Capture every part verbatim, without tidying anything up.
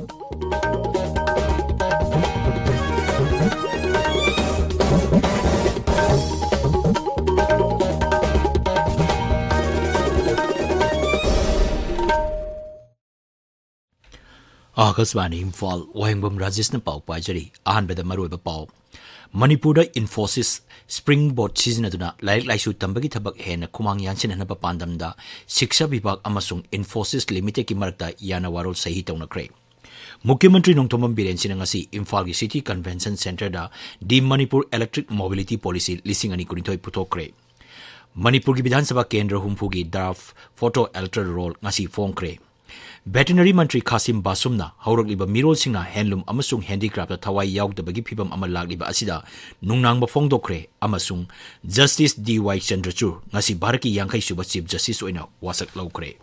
ꯑꯥꯀꯥꯁꯕꯥꯅꯤ ꯏꯝꯐꯥꯜ, ꯋꯥꯍꯦꯡꯕꯝ ꯔꯥꯖꯦꯁꯅ ꯄꯥꯎ ꯄꯥꯖꯔꯤ꯫ ꯑꯍꯥꯟꯕꯗ ꯃꯔꯨꯑꯣꯏꯕ ꯄꯥꯎ꯫ ꯃꯅꯤꯄꯨꯔꯗ ꯏꯟꯐꯣꯁꯤꯁ ꯁ꯭ꯄ꯭ꯔꯤꯡ ꯕꯣꯔꯗ ꯁꯤꯖꯤꯟꯅꯗꯨꯅ ꯂꯥꯏꯔꯤꯛ ꯂꯥꯏꯁꯨ ꯇꯝꯕꯒꯤ ꯊꯕꯛ ꯍꯦꯟꯅ ꯈꯨꯃꯥꯡ ꯌꯥꯟꯁꯤꯟꯅꯅꯕ ꯄꯥꯟꯗꯝꯗ ꯁꯤꯛꯁꯥ ꯚꯤꯚꯥꯒ ꯑꯃꯁꯨꯡ ꯏꯟꯐꯣꯁꯤꯁ ꯂꯤꯃꯤꯇꯦꯗꯀꯤ ꯃꯔꯛꯇ ꯌꯥꯅꯋꯥꯔꯣꯜ ꯁꯍꯤ ꯇꯧꯅꯈ꯭ꯔꯦ꯫ ꯃꯨꯈ꯭ꯌ ꯃꯟꯇ꯭ꯔꯤ ꯅꯣꯡꯊꯣꯝꯕꯝ ꯕꯤꯔꯦꯟ ꯁꯤꯡꯅ ꯉꯁꯤ ꯏꯝꯐꯥꯜꯒꯤ ꯁꯤꯇꯤ ꯀꯟꯚꯦꯟꯁꯟ ꯁꯦꯟꯇꯔꯗ ꯗꯤ ꯃꯅꯤꯄꯨꯔ ꯏꯂꯦꯛꯇ꯭ꯔꯤꯛ ꯃꯣꯕꯤꯂꯤꯇꯤ ꯄꯣꯂꯤꯁꯤ ꯂꯤꯁꯤꯡ ꯑꯅꯤ ꯀꯨꯟꯅꯤꯊꯣꯏ ꯄꯨꯊꯣꯛꯈ꯭ꯔꯦ꯫ ꯃꯅꯤꯄꯨꯔꯒꯤ ꯕꯤꯙꯥꯟ ꯁꯚꯥ ꯀꯦꯟꯗ꯭ꯔ ꯍꯨꯝꯐꯨꯒꯤ ꯗ꯭ꯔꯥꯐ ꯐꯣꯇꯣ ꯑꯦꯜꯇꯔ ꯔꯣꯜ ꯉꯁꯤ ꯐꯣꯡꯈ꯭ꯔꯦ꯫ ꯚꯦꯇꯤꯅꯔꯤ ꯃꯟꯇ꯭ꯔꯤ ꯈꯥꯁꯤꯝ ꯕꯥꯁꯨꯝꯅ ꯍꯧꯔꯛꯂꯤꯕ ꯃꯤꯔꯣꯜꯁꯤꯡꯅ ꯍꯦꯟꯂꯨꯝ ꯑꯃꯁꯨꯡ ꯍꯦꯟꯗꯤꯀ꯭ꯔꯥꯐꯇ ꯊꯋꯥꯏ ꯌꯥꯎꯗꯕꯒꯤ ꯐꯤꯚꯝ ꯑꯃ ꯂꯥꯛꯂꯤꯕ ꯑꯁꯤꯗ ꯅꯨꯡꯅꯥꯡꯕ ꯐꯣꯡꯗꯣꯛꯈ꯭ꯔꯦ ꯑꯃꯁꯨꯡ ꯖꯁꯇꯤꯁ ꯗꯤ ꯋꯥꯏ ꯆꯟꯗ꯭ꯔꯆꯨꯔ ꯉꯁꯤ ꯚꯥꯔꯠꯀꯤ ꯌꯥꯡꯈꯩ ꯁꯨꯕ ꯆꯤꯐ ꯖꯁꯇꯤꯁ ꯑꯣꯏꯅ ꯋꯥꯁꯛ ꯂꯧꯈ꯭ꯔꯦ꯫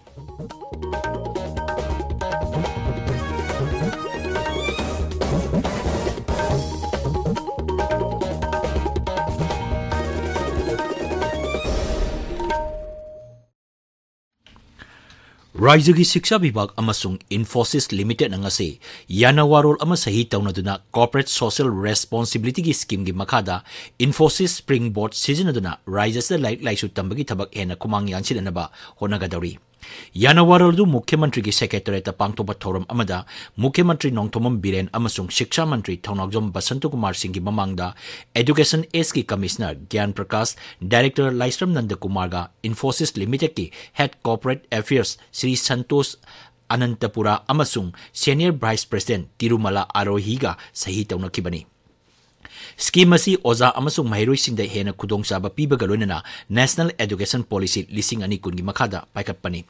ꯔꯥꯖ꯭ꯌꯒꯤ ꯁꯤꯛꯁꯥ ꯚꯤꯚꯥꯒ ꯑꯃꯁꯨꯡ ꯏꯟꯐꯣꯁꯤꯁ ꯂꯤꯃꯤꯇꯦꯗꯅ ꯉꯁꯤ ꯌꯥꯅꯋꯥꯔꯣꯜ ꯑꯃ ꯁꯍꯤ ꯇꯧꯅꯗꯨꯅ ꯀꯣꯔꯄꯣꯔꯦꯠ ꯁꯣꯁꯤꯌꯦꯜ ꯔꯦꯁꯄꯣꯟꯁꯤꯕꯤꯂꯤꯇꯤꯒꯤ ꯁ꯭ꯀꯤꯝꯒꯤ ꯃꯈꯥꯗ ꯏꯟꯐꯣꯁꯤꯁ ꯁ꯭ꯄ꯭ꯔꯤꯡ ꯕꯣꯔꯗ ꯁꯤꯖꯤꯟꯅꯗꯨꯅ ꯔꯥꯖ꯭ꯌ ꯑꯁꯤꯗ ꯂꯥꯏꯔꯤꯛ ꯂꯥꯏꯁꯨ ꯇꯝꯕꯒꯤ ꯊꯕꯛ ꯍꯦꯟꯅ ꯈꯨꯃꯥꯡ ꯌꯥꯟꯁꯤꯟꯅꯅꯕ ꯍꯣꯠꯅꯒꯗꯧꯔꯤ꯫ ꯌꯥꯅꯋꯥꯔꯣꯜ ꯑꯗꯨ ꯃꯨꯈ꯭ꯌ ꯃꯟꯇ꯭ꯔꯤꯒꯤ ꯁꯦꯀ꯭ꯔꯦꯇꯔꯤꯌꯦꯠꯇ ꯄꯥꯡꯊꯣꯛꯄ ꯊꯧꯔꯝ ꯑꯃꯗ ꯃꯨꯈ꯭ꯌ ꯃꯟꯇ꯭ꯔꯤ ꯅꯣꯡꯊꯣꯝꯕꯝ ꯕꯤꯔꯦꯟ ꯑꯃꯁꯨꯡ ꯁꯤꯛꯁꯥ ꯃꯟꯇ꯭ꯔꯤ ꯊꯧꯅꯥꯎꯖꯝ ꯕꯁꯟꯇ ꯀꯨꯃꯥꯔ ꯁꯤꯡꯒꯤ ꯃꯃꯥꯡꯗ ꯑꯦꯗꯨꯀꯦꯁꯟ ꯑꯦꯁꯀꯤ ꯀꯃꯤꯁꯅꯔ ꯒ꯭ꯌꯥꯟ ꯄ꯭ꯔꯀꯥꯁ, ꯗꯥꯏꯔꯦꯛꯇꯔ ꯂꯥꯏꯁ꯭ꯔꯝ ꯅꯟꯗ ꯀꯨꯃꯥꯔꯒ ꯏꯟꯐꯣꯁꯤꯁ ꯂꯤꯃꯤꯇꯦꯗꯀꯤ head corporate affairs Shri Santosh Anantpura ꯑꯃꯁꯨꯡ ꯁꯦꯅꯤꯌꯔ ꯚꯥꯏꯁ ꯄ꯭ꯔꯦꯁꯤꯗꯦꯟꯠ ꯇꯤꯔꯨꯃꯂꯥ ꯑꯥꯔꯣꯍꯤꯒ ꯁꯍꯤ ꯇꯧꯅꯈꯤꯕꯅꯤ꯫ ꯁ꯭ꯀꯤꯝ ꯑꯁꯤ ꯑꯣꯖꯥ ꯑꯃꯁꯨꯡ ꯃꯍꯩꯔꯣꯏꯁꯤꯡꯗ ꯍꯦꯟꯅ ꯈꯨꯗꯣꯡꯆꯥꯕ ꯄꯤꯕꯒ ꯂꯣꯏꯅꯅ ꯅꯦꯁꯅꯦꯜ ꯑꯦꯗꯨꯀꯦꯁꯟ ꯄꯣꯂꯤꯁꯤ ꯂꯤꯁꯤꯡ ꯑꯅꯤ ꯀꯨꯟꯒꯤ ꯃꯈꯥꯗ ꯄꯥꯏꯈꯠꯄꯅꯤ꯫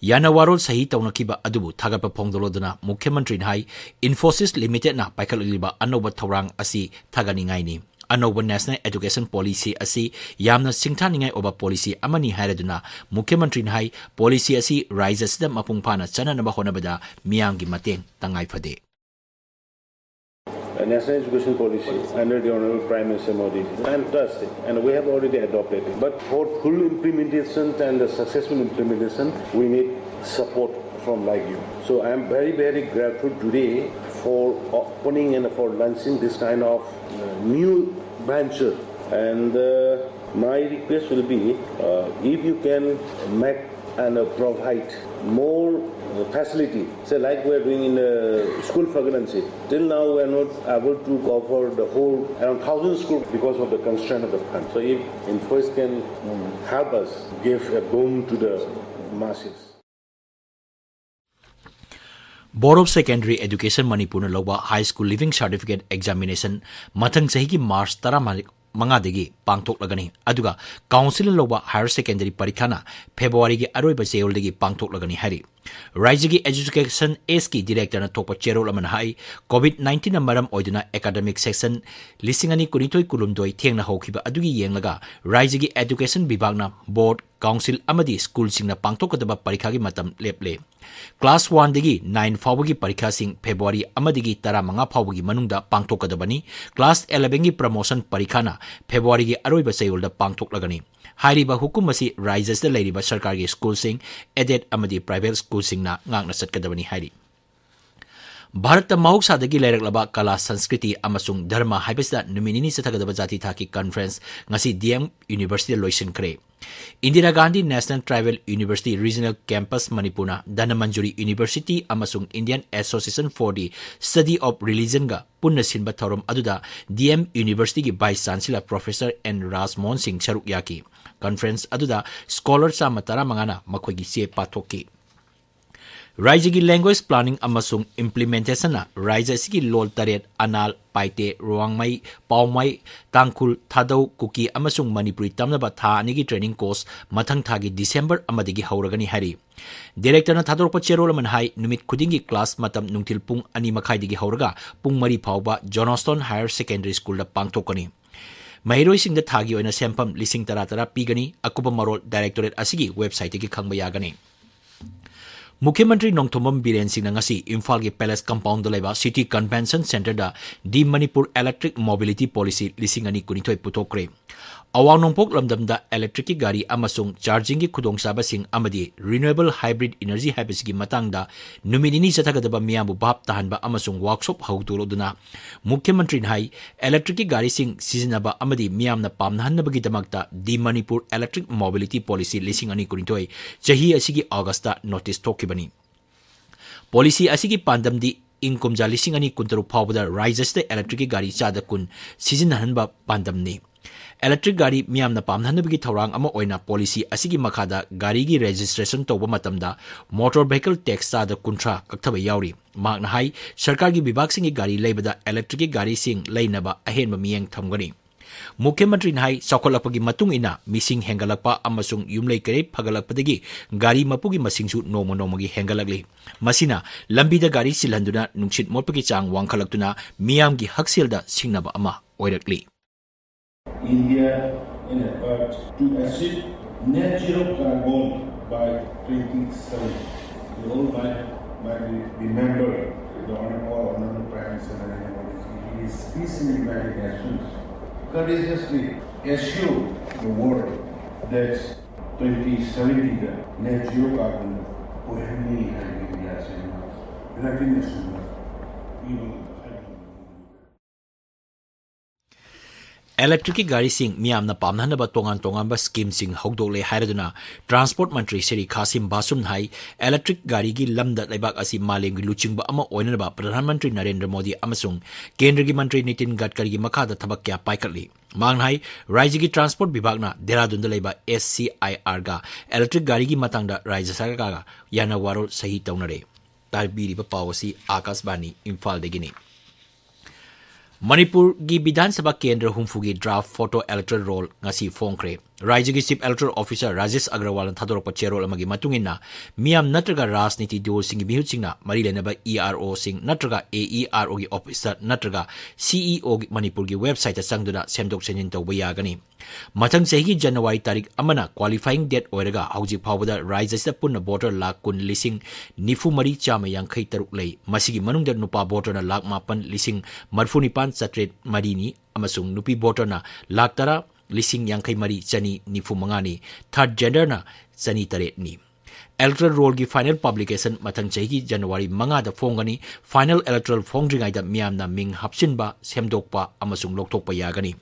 ꯌꯥꯅꯋꯥꯔꯣꯜ ꯁꯍꯤ ꯇꯧꯅꯈꯤꯕ ꯑꯗꯨꯕꯨ ꯊꯥꯒꯠꯄ ꯐꯣꯡꯗꯣꯛꯂꯗꯨꯅ ꯃꯨꯈ꯭ꯌ ꯃꯟꯇ꯭ꯔꯤꯅ ꯍꯥꯏ, ꯏꯟꯐꯣꯁꯤꯁ ꯂꯤꯃꯤꯇꯦꯗꯅ ꯄꯥꯏꯈꯠꯂꯛꯂꯤꯕ ꯑꯅꯧꯕ ꯊꯧꯔꯥꯡ ꯑꯁꯤ ꯊꯥꯒꯠꯅꯤꯡꯉꯥꯏꯅꯤ꯫ ꯑꯅꯧꯕ ꯅꯦꯁꯅꯦꯜ ꯑꯦꯗꯨꯀꯦꯁꯟ ꯄꯣꯂꯤꯁꯤ ꯑꯁꯤ ꯌꯥꯝꯅ ꯁꯤꯡꯊꯥꯅꯤꯡꯉꯥꯏ ꯑꯣꯏꯕ ꯄꯣꯂꯤꯁꯤ ꯑꯃꯅꯤ ꯍꯥꯏꯔꯗꯨꯅ ꯃꯨꯈ꯭ꯌ ꯃꯟꯇ꯭ꯔꯤꯅ ꯍꯥꯏ, ꯄꯣꯂꯤꯁꯤ ꯑꯁꯤ ꯔꯥꯖ꯭ꯌ ꯑꯁꯤꯗ ꯃꯄꯨꯡ ꯐꯥꯅ ꯆꯠꯅꯅꯕ ꯍꯣꯠꯅꯕꯗ ꯃꯤꯌꯥꯝꯒꯤ ꯃꯇꯦꯡ ꯇꯉꯥꯏ ꯐꯗꯦ꯫ A national education policy under the Honorable Prime Minister Modi is fantastic, and we have already adopted it. But for full implementation and the successful implementation, we need support from like you. So I am very, very grateful today for opening and for launching this kind of uh, new venture. And uh, my request will be, uh, if you can make and uh, provide more uh, facility, say like we are doing in uh, school pregnancy. Till now we are not able to cover the whole around thousand schools because of the constraint of the fund. So if INFOSIS can um, help us give a boon to the masses. Board of Secondary Education ꯃꯅꯤꯄꯨꯔꯅ ꯂꯧꯕ High School Leaving Certificate Examination ꯃꯊꯪ ꯆꯍꯤꯒꯤ March ꯇꯔꯥꯃꯉꯥꯗꯒꯤ ꯄꯥꯡꯊꯣꯛꯂꯒꯅꯤ꯫ ꯑꯗꯨꯒ ꯀꯥꯎꯟꯁꯤꯜꯅ ꯂꯧꯕ higher secondary ꯄꯔꯤꯈꯥꯅ ꯐꯦꯕ꯭ꯔꯨꯋꯥꯔꯤꯒꯤ ꯑꯔꯣꯏꯕ ꯆꯌꯣꯜꯗꯒꯤ ꯄꯥꯡꯊꯣꯛꯂꯒꯅꯤ ꯍꯥꯏꯔꯤ꯫ ꯔꯥꯏꯖ꯭ꯌꯒꯤ ꯑꯦꯖꯨꯀꯦꯁꯟ ꯑꯦꯁꯀꯤ ꯗꯤꯔꯦꯛꯇꯔꯅ ꯊꯣꯛꯄ ꯆꯦꯔꯣꯜ ꯑꯃꯅ ꯍꯥꯏ, ꯀꯣꯚꯤꯗ ꯅꯥꯏꯟꯇꯤꯟꯅ ꯃꯔꯝ ꯑꯣꯏꯗꯨꯅ ꯑꯦꯀꯥꯗꯃꯤꯛ ꯁꯦꯁꯟ ꯂꯤꯁꯤꯡ ꯑꯅꯤ ꯀꯨꯟꯅꯤꯊꯣꯏ ꯀꯨꯟꯍꯨꯝꯗꯣꯏ ꯊꯦꯡꯅ ꯍꯧꯈꯤꯕ ꯑꯗꯨꯒꯤ ꯌꯦꯡꯂꯒ ꯔꯥꯏꯖ꯭ꯌꯒꯤ ꯑꯦꯖꯨꯀꯦꯁꯟ ꯕꯤꯚꯥꯒꯅ ꯕꯣꯔꯗ, ꯀꯥꯎꯟꯁꯤꯜ ꯑꯃꯗꯤ ꯁ꯭ꯀꯨꯜꯁꯤꯡꯅ ꯄꯥꯡꯊꯣꯛꯀꯗꯕ ꯄꯔꯤꯈꯥꯒꯤ ꯃꯇꯝ ꯂꯦꯞꯂꯦ꯫ ꯀ꯭ꯂꯥꯁ ꯋꯥꯟꯗꯒꯤ ꯅꯥꯏꯟ ꯐꯥꯎꯕꯒꯤ ꯄꯔꯤꯈꯥꯁꯤꯡ ꯐꯦꯕ꯭ꯔꯨꯋꯥꯔꯤ ꯑꯃꯗꯒꯤ ꯇꯔꯥꯃꯉꯥ ꯐꯥꯎꯕꯒꯤ ꯃꯅꯨꯡꯗ ꯄꯥꯡꯊꯣꯛꯀꯗꯕꯅꯤ꯫ ꯀ꯭ꯂꯥꯁ ꯑꯦꯂꯦꯚꯦꯟꯒꯤ ꯄ꯭ꯔꯃꯣꯁꯟ ꯄꯔꯤꯈꯥꯅ ꯐꯦꯕ꯭ꯔꯨꯋꯥꯔꯤꯒꯤ ꯑꯔꯣꯏꯕ ꯆꯌꯣꯜꯗ ꯄꯥꯡꯊꯣꯛꯂꯒꯅꯤ꯫ ꯍꯥꯏꯔꯤꯕ ꯍꯨꯀꯨꯝ ꯑꯁꯤ ꯔꯥꯏꯖ꯭ꯌꯁꯤꯗ ꯂꯩꯔꯤꯕ ꯁꯔꯀꯥꯔꯒꯤ ꯁ꯭ꯀꯨꯜꯁꯤꯡ, ꯑꯦꯗꯦꯗ ꯑꯃꯗꯤ ꯄ꯭ꯔꯥꯏꯚꯦꯠ ꯁ꯭ꯀꯨꯜꯁꯤꯡꯅ ꯉꯥꯛꯅ ꯆꯠꯀꯗꯕꯅꯤ ꯍꯥꯏꯔꯤ꯫ ꯚꯥꯔꯠꯇ ꯃꯍꯧꯁꯥꯗꯒꯤ ꯂꯩꯔꯛꯂꯕ ꯀꯂꯥ, ꯁꯪꯁꯀ꯭ꯔꯤꯇꯤ ꯑꯃꯁꯨꯡ ꯙꯔꯃ ꯍꯥꯏꯕꯁꯤꯗ ꯅꯨꯃꯤꯠ ꯅꯤꯅꯤ ꯆꯠꯊꯒꯗꯕ ꯖꯥꯇꯤ ꯊꯥꯛꯀꯤ ꯀꯟꯐꯔꯦꯟꯁ ꯉꯁꯤ ꯗꯤ ꯑꯦꯝ ꯌꯨꯅꯤꯚꯔꯁꯤꯇꯤꯗ ꯂꯣꯏꯁꯤꯟꯈ꯭ꯔꯦ꯫ Indira Gandhi national tribal university regional campus ꯃꯅꯤꯄꯨꯔꯅ ꯙꯅꯃꯟꯖꯨꯔꯤ ꯌꯨꯅꯤꯚꯔꯁꯤꯇꯤ ꯑꯃꯁꯨꯡ Indian Association for the Study of Religionꯒ ꯄꯨꯟꯅ ꯁꯤꯟꯕ ꯊꯧꯔꯝ ꯑꯗꯨꯗ ꯗꯤ ꯑꯦꯝ ꯌꯨꯅꯤꯚꯔꯁꯤꯇꯤꯒꯤ vice chancellor professor N Rajmohan Singh ꯁꯔꯨꯛ ꯌꯥꯈꯤ꯫ ꯀꯟꯐꯔꯦꯟꯁ ꯑꯗꯨꯗ ꯁ꯭ꯀꯣꯂꯔ ꯆꯥꯝꯃ ꯇꯔꯥꯃꯉꯥꯅ ꯃꯈꯣꯏꯒꯤ ꯆꯦ ꯄꯥꯊꯣꯛꯈꯤ꯫ ꯔꯥꯏꯖ꯭ꯌꯒꯤ ꯂꯦꯡꯒ꯭ꯋꯦꯖ ꯄ꯭ꯂꯥꯅꯤꯡ ꯑꯃꯁꯨꯡ ꯏꯝꯄ꯭ꯂꯤꯃꯦꯟꯇꯦꯁꯟꯅ ꯔꯥꯏꯖ꯭ꯌ ꯑꯁꯤꯒꯤ ꯂꯣꯜ ꯇꯔꯦꯠ, ꯑꯅꯥꯜ, ꯄꯥꯏꯇꯦ, ꯔꯣꯡꯃꯩ, ꯄꯥꯎꯃꯩ, ꯇꯥꯡꯈꯨꯜ, ꯊꯥꯗꯧ, ꯀꯨꯀꯤ ꯑꯃꯁꯨꯡ ꯃꯅꯤꯄꯨꯔꯤ ꯇꯝꯅꯕ ꯊꯥ ꯑꯅꯤꯒꯤ ꯇ꯭ꯔꯦꯅꯤꯡ ꯀꯣꯔꯁ ꯃꯊꯪ ꯊꯥꯒꯤ ꯗꯤꯁꯦꯝꯕꯔ ꯑꯃꯗꯒꯤ ꯍꯧꯔꯒꯅꯤ ꯍꯥꯏꯔꯤ꯫ ꯗꯤꯔꯦꯛꯇꯔꯅ ꯊꯥꯗꯣꯔꯛꯄ ꯆꯦꯔꯣꯜ ꯑꯃꯅ ꯍꯥꯏ, ꯅꯨꯃꯤꯠ ꯈꯨꯗꯤꯡꯒꯤ ꯀ꯭ꯂꯥꯁ ꯃꯇꯝ ꯅꯨꯡꯊꯤꯜ ꯄꯨꯡ ꯑꯅꯤ ꯃꯈꯥꯏꯗꯒꯤ ꯍꯧꯔꯒ ꯄꯨꯡ ꯃꯔꯤ ꯐꯥꯎꯕ ꯖꯣꯅꯣꯁꯇꯣꯟ ꯍꯥꯌꯔ ꯁꯦꯀꯦꯟꯗꯔꯤ ꯁ꯭ꯀꯨꯜꯗ ꯄꯥꯡꯊꯣꯛꯀꯅꯤ꯫ ꯃꯍꯩꯔꯣꯏꯁꯤꯡꯗ ꯊꯥꯒꯤ ꯑꯣꯏꯅ ꯁꯦꯟꯐꯝ ꯂꯤꯁꯤꯡ ꯇꯔꯥ ꯇꯔꯥ ꯄꯤꯒꯅꯤ꯫ ꯑꯀꯨꯞꯄ ꯃꯔꯣꯜ ꯗꯥꯏꯔꯦꯛꯇꯣꯔꯦꯠ ꯑꯁꯤꯒꯤ ꯋꯦꯕꯁꯥꯏꯠꯇꯒꯤ ꯈꯪꯕ ꯌꯥꯒꯅꯤ꯫ ꯃꯨꯈ꯭ꯌ ꯃꯟꯇ꯭ꯔꯤ ꯅꯣꯡꯊꯣꯝꯕꯝ ꯕꯤꯔꯦꯟ ꯁꯤꯡꯅ ꯉꯁꯤ ꯏꯝꯐꯥꯜꯒꯤ ꯄꯦꯂꯦꯁ ꯀꯝꯄꯥꯎꯟꯗ ꯂꯩꯕ ꯁꯤꯇꯤ ꯀꯟꯚꯦꯟꯁꯟ ꯁꯦꯟꯇꯔꯗ ꯗꯤ ꯃꯅꯤꯄꯨꯔ ꯏꯂꯦꯛꯇ꯭ꯔꯤꯛ ꯃꯣꯕꯤꯂꯤꯇꯤ ꯄꯣꯂꯤꯁꯤ ꯂꯤꯁꯤꯡ ꯑꯅꯤ ꯀꯨꯟꯅꯤꯊꯣꯏ ꯄꯨꯊꯣꯛꯈ꯭ꯔꯦ꯫ ꯑꯋꯥꯡ ꯅꯣꯡꯄꯣꯛ ꯂꯝꯗꯝꯗ electricꯀꯤ ꯒꯥꯔꯤ ꯑꯃꯁꯨꯡ chargingꯒꯤ ꯈꯨꯗꯣꯡꯆꯥꯕꯁꯤꯡ ꯑꯃꯗꯤ renewable hybrid energy ꯍꯥꯏꯕꯁꯤꯒꯤ ꯃꯇꯥꯡꯗ ꯅꯨꯃꯤꯠ ꯅꯤꯅꯤ ꯆꯠꯊꯒꯗꯕ ꯃꯤꯌꯥꯝꯕꯨ ꯚꯥꯞ ꯇꯥꯍꯟꯕ ꯑꯃꯁꯨꯡ workshop ꯍꯧꯗꯣꯔꯛꯗꯨꯅ ꯃꯨꯈ꯭ꯌ ꯃꯟꯇ꯭ꯔꯤꯅ ꯍꯥꯏ, electricꯀꯤ ꯒꯥꯔꯤꯁꯤꯡ ꯁꯤꯖꯤꯟꯅꯕ ꯑꯃꯗꯤ ꯃꯤꯌꯥꯝꯅ ꯄꯥꯝꯅꯍꯟꯅꯕꯒꯤꯗꯃꯛꯇ The Manipur Electric Mobility Policy ꯂꯤꯁꯤꯡ ꯑꯅꯤ ꯀꯨꯟꯅꯤꯊꯣꯏ ꯆꯍꯤ ꯑꯁꯤꯒꯤ Augustꯇ notice ꯊꯣꯛꯈꯤꯕꯅꯤ꯫ Policy ꯑꯁꯤꯒꯤ ꯄꯥꯟꯗꯝꯗꯤ ꯏꯪ ꯀꯨꯝꯖꯥ ꯂꯤꯁꯤꯡ ꯑꯅꯤ ꯀꯨꯟꯇꯔꯨꯛ ꯐꯥꯎꯕꯗ ꯔꯥꯖ꯭ꯌ ꯑꯁꯤꯗ electricꯀꯤ ꯒꯥꯔꯤ ꯆꯥꯗ ꯀꯨꯟ ꯁꯤꯖꯤꯟꯅꯍꯟꯕ ꯄꯥꯟꯗꯝꯅꯤ꯫ Electric ꯒꯥꯔꯤ ꯃꯤꯌꯥꯝꯅ ꯄꯥꯝꯅꯍꯟꯅꯕꯒꯤ ꯊꯧꯔꯥꯡ ꯑꯃ ꯑꯣꯏꯅ policy ꯑꯁꯤꯒꯤ ꯃꯈꯥꯗ ꯒꯥꯔꯤꯒꯤ registration ꯇꯧꯕ ꯃꯇꯝꯗ motor vehicle tax ꯆꯥꯗ ꯀꯨꯟꯊ꯭ꯔꯥ ꯀꯛꯊꯕ ꯌꯥꯎꯔꯤ꯫ ꯃꯍꯥꯛꯅ ꯍꯥꯏ, ꯁꯔꯀꯥꯔꯒꯤ ꯕꯤꯚꯥꯒꯁꯤꯡꯒꯤ ꯒꯥꯔꯤ ꯂꯩꯕꯗ electricꯀꯤ ꯒꯥꯔꯤꯁꯤꯡ ꯂꯩꯅꯕ ꯑꯍꯦꯟꯕ ꯃꯤꯠꯌꯦꯡ ꯊꯝꯒꯅꯤ꯫ ꯃꯨꯈ꯭ꯌ ꯃꯟꯇ꯭ꯔꯤꯅ ꯍꯥꯏ, ꯆꯥꯎꯈꯠꯂꯛꯄꯒꯤ ꯃꯇꯨꯡ ꯏꯟꯅ ꯃꯤꯁꯤꯡ ꯍꯦꯟꯒꯠꯂꯛꯄ ꯑꯃꯁꯨꯡ ꯌꯨꯝꯂꯩ ꯀꯩꯔꯩ ꯐꯒꯠꯂꯛꯄꯗꯒꯤ ꯒꯥꯔꯤ ꯃꯄꯨꯒꯤ ꯃꯁꯤꯡꯁꯨ ꯅꯣꯡꯃ ꯅꯣꯡꯃꯒꯤ ꯍꯦꯟꯒꯠꯂꯛꯂꯤ꯫ ꯃꯁꯤꯅ ꯂꯝꯕꯤꯗ ꯒꯥꯔꯤ ꯆꯤꯜꯍꯟꯗꯨꯅ ꯅꯨꯡꯁꯤꯠ ꯃꯣꯠꯄꯒꯤ ꯆꯥꯡ ꯋꯥꯡꯈꯠꯂꯛꯇꯨꯅ ꯃꯤꯌꯥꯝꯒꯤ ꯍꯛꯁꯦꯜꯗ ꯁꯤꯡꯅꯕ ꯑꯃ ꯑꯣꯏꯔꯛꯂꯤ꯫ India in effort to achieve net zero carbon by twenty seventy. You all might, might remember the Honorable, Honorable Prime Minister Narendra Modi ji, in his speech in the United Nations, courageously assure the world that twenty seventy the net zero carbon ꯑꯣꯏꯍꯟꯅꯤ ꯍꯥꯏꯕꯒꯤ ꯃꯌꯥꯝꯁꯤꯡꯅ United Nations ꯄꯤꯕ ꯉꯝꯕ ꯍꯥꯏꯕ Electricꯀꯤ ꯒꯥꯔꯤꯁꯤꯡ ꯃꯤꯌꯥꯝꯅ ꯄꯥꯝꯅꯍꯟꯅꯕ ꯇꯣꯉꯥꯟ ꯇꯣꯉꯥꯟꯕ schemeꯁꯤꯡ ꯍꯧꯗꯣꯛꯂꯦ ꯍꯥꯏꯔꯗꯨꯅ transport ꯃꯟꯇ꯭ꯔꯤ ꯁ꯭ꯔꯤ ꯈꯥꯁꯤꯝ ꯕꯥꯁꯨꯝꯅ ꯍꯥꯏ, electric ꯒꯥꯔꯤꯒꯤ ꯂꯝꯗ ꯂꯩꯕꯥꯛ ꯑꯁꯤ ꯃꯥꯂꯦꯝꯒꯤ ꯂꯨꯆꯤꯡꯕ ꯑꯃ ꯑꯣꯏꯅꯅꯕ ꯄ꯭ꯔꯙꯥꯟ ꯃꯟꯇ꯭ꯔꯤ ꯅꯔꯦꯟꯗ꯭ꯔ ꯃꯣꯗꯤ ꯑꯃꯁꯨꯡ ꯀꯦꯟꯗ꯭ꯔꯒꯤ ꯃꯟꯇ꯭ꯔꯤ ꯅꯤꯇꯤꯟ ꯒꯗꯀꯔꯤꯒꯤ ꯃꯈꯥꯗ ꯊꯕꯛ ꯀꯌꯥ ꯄꯥꯏꯈꯠꯂꯤ꯫ ꯃꯍꯥꯛꯅ ꯍꯥꯏ, ꯔꯥꯖ꯭ꯌꯒꯤ transport ꯕꯤꯚꯥꯒꯅ ꯗꯦꯍꯔꯥꯗꯨꯟꯗ ꯂꯩꯕ SCIRꯒ electric ꯒꯥꯔꯤꯒꯤ ꯃꯇꯥꯡꯗ ꯔꯥꯖ꯭ꯌ ꯁꯔꯀꯥꯔꯒ ꯌꯥꯅ ꯋꯥꯔꯣꯜ ꯁꯍꯤ ꯇꯧꯅꯔꯦ꯫ ꯇꯥꯕꯤꯔꯤꯕ ꯄꯥꯎ ꯑꯁꯤ ꯑꯥꯀꯥꯁꯕꯥꯅꯤ ꯏꯝꯐꯥꯜꯗꯒꯤꯅꯤ꯫ ꯃꯅꯤꯄꯨꯔꯒꯤ ꯕꯤꯙꯥꯟ ꯁꯚꯥ ꯀꯦꯟꯗ꯭ꯔ ꯍꯨꯝꯐꯨꯒꯤ draft photo electoral roll ꯉꯁꯤ ꯐꯣꯡꯈ꯭ꯔꯦ꯫ ꯔꯥꯖ꯭ꯌꯒꯤ Chief Electoral Officer ꯔꯥꯖꯦꯁ ꯑꯒꯔꯋꯥꯜꯅ ꯊꯥꯗꯣꯔꯛꯄ ꯆꯦꯔꯣꯜ ꯑꯃꯒꯤ ꯃꯇꯨꯡ ꯏꯟꯅ, ꯃꯤꯌꯥꯝ ꯅꯠꯇ꯭ꯔꯒ ꯔꯥꯖꯅꯤꯇꯤ ꯗꯜꯁꯤꯡꯒꯤ ꯃꯤꯍꯨꯠꯁꯤꯡꯅ ꯃꯔꯤ ꯂꯩꯅꯕ EROꯁꯤꯡ ꯅꯠꯇ꯭ꯔꯒ AEROꯒꯤ officeꯇ ꯅꯠꯇ꯭ꯔꯒ CEO ꯃꯅꯤꯄꯨꯔꯒꯤ websiteꯇ ꯆꯪꯗꯨꯅ ꯁꯦꯝꯗꯣꯛ ꯁꯦꯝꯖꯤꯟ ꯇꯧꯕ ꯌꯥꯒꯅꯤ꯫ ꯃꯊꯪ ꯆꯍꯤꯒꯤ January ꯇꯥꯔꯤꯛ ꯑꯃꯅ qualifying date ꯑꯣꯏꯔꯒ ꯍꯧꯖꯤꯛ ꯐꯥꯎꯕꯗ ꯔꯥꯖ꯭ꯌ ꯑꯁꯤꯗ ꯄꯨꯟꯅ voter ꯂꯥꯈ ꯀꯨꯟ ꯂꯤꯁꯤꯡ ꯅꯤꯐꯨ ꯃꯔꯤ ꯆꯥꯝꯃ ꯌꯥꯡꯈꯩ ꯇꯔꯨꯛ ꯂꯩ꯫ ꯃꯁꯤꯒꯤ ꯃꯅꯨꯡꯗ ꯅꯨꯄꯥ voterꯅ ꯂꯥꯈ ꯃꯥꯄꯟ ꯂꯤꯁꯤꯡ ꯃꯔꯤꯐꯨ ꯅꯤꯄꯥꯟ ꯆꯥꯇ꯭ꯔꯦꯠ ꯃꯔꯤꯅꯤ ꯑꯃꯁꯨꯡ ꯅꯨꯄꯤ voterꯅ ꯂꯥꯈ ꯇꯔꯥ ꯂꯤꯁꯤꯡ ꯌꯥꯡꯈꯩ ꯃꯔꯤ ꯆꯅꯤ ꯅꯤꯐꯨ ꯃꯉꯥꯅꯤ꯫ Third genderꯅ ꯆꯅꯤ ꯇꯔꯦꯠꯅꯤ꯫ Electoral rollꯒꯤ final publication ꯃꯊꯪ ꯆꯍꯤꯒꯤ January ꯃꯉꯥꯗ ꯐꯣꯡꯒꯅꯤ꯫ Final electoral ꯐꯣꯡꯗ꯭ꯔꯤꯉꯩꯗ ꯃꯤꯌꯥꯝꯅ ꯃꯤꯡ ꯍꯥꯞꯆꯤꯟꯕ, ꯁꯦꯝꯗꯣꯛꯄ ꯑꯃꯁꯨꯡ ꯂꯧꯊꯣꯛꯄ ꯌꯥꯒꯅꯤ꯫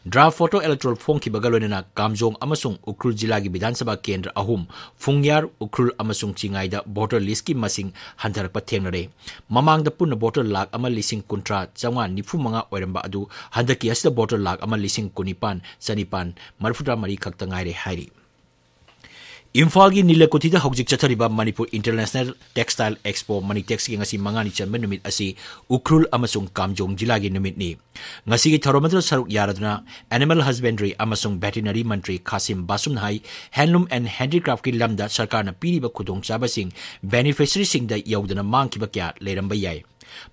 Draft photo electoral ꯐꯣꯡꯈꯤꯕꯒ ꯂꯣꯏꯅꯅ ꯀꯥꯝꯖꯣꯡ ꯑꯃꯁꯨꯡ ꯎꯈ꯭ꯔꯨꯜ ꯖꯤꯂꯥꯒꯤ ꯕꯤꯙꯥꯟ ꯁꯚꯥ ꯀꯦꯟꯗ꯭ꯔ ꯑꯍꯨꯝ, ꯐꯨꯡꯌꯥꯔ, ꯎꯈ꯭ꯔꯨꯜ ꯑꯃꯁꯨꯡ ꯆꯤꯉꯥꯏꯗ voter listꯀꯤ ꯃꯁꯤꯡ ꯍꯟꯊꯔꯛꯄ ꯊꯦꯡꯅꯔꯦ꯫ ꯃꯃꯥꯡꯗ ꯄꯨꯟꯅ voter ꯂꯥꯈ ꯑꯃ ꯂꯤꯁꯤꯡ ꯀꯨꯟꯊ꯭ꯔꯥ ꯆꯥꯝꯃꯉꯥ ꯅꯤꯐꯨ ꯃꯉꯥ ꯑꯣꯏꯔꯝꯕ ꯑꯗꯨ ꯍꯟꯗꯛꯀꯤ ꯑꯁꯤꯗ voter ꯂꯥꯈ ꯑꯃ ꯂꯤꯁꯤꯡ ꯀꯨꯟꯅꯤꯄꯥꯟ ꯆꯅꯤꯄꯥꯟ ꯃꯔꯤꯐꯨꯇꯔꯥ ꯃꯔꯤ ꯈꯛꯇ ꯉꯥꯏꯔꯦ ꯍꯥꯏꯔꯤ꯫ ꯏꯝꯐꯥꯜꯒꯤ ꯅꯤꯂꯀꯨꯊꯤꯗ ꯍꯧꯖꯤꯛ ꯆꯠꯊꯔꯤꯕ ꯃꯅꯤꯄꯨꯔ International Textile Expo, ꯃꯅꯤꯇꯦꯛꯁꯀꯤ ꯉꯁꯤ ꯃꯉꯥꯅꯤ ꯆꯟꯕ ꯅꯨꯃꯤꯠ ꯑꯁꯤ ꯎꯈ꯭ꯔꯨꯜ ꯑꯃꯁꯨꯡ ꯀꯥꯝꯖꯣꯡ ꯖꯤꯂꯥꯒꯤ ꯅꯨꯃꯤꯠꯅꯤ꯫ ꯉꯁꯤꯒꯤ ꯊꯧꯔꯝ ꯑꯗꯨꯗ ꯁꯔꯨꯛ ꯌꯥꯔꯗꯨꯅ Animal Husbandry ꯑꯃꯁꯨꯡ Veterinary Mantri ꯈꯥꯁꯤꯝ ꯕꯥꯁꯨꯝꯅ high, Handloom and Handicraftꯀꯤ ꯂꯝꯗ ꯁꯔꯀꯥꯔꯅ ꯄꯤꯔꯤꯕ ꯈꯨꯗꯣꯡꯆꯥꯕꯁꯤꯡ beneficiaryꯁꯤꯡꯗ ꯌꯧꯗꯅ ꯃꯥꯡꯈꯤꯕ ꯀꯌꯥ ꯂꯩꯔꯝꯕ ꯌꯥꯏ꯫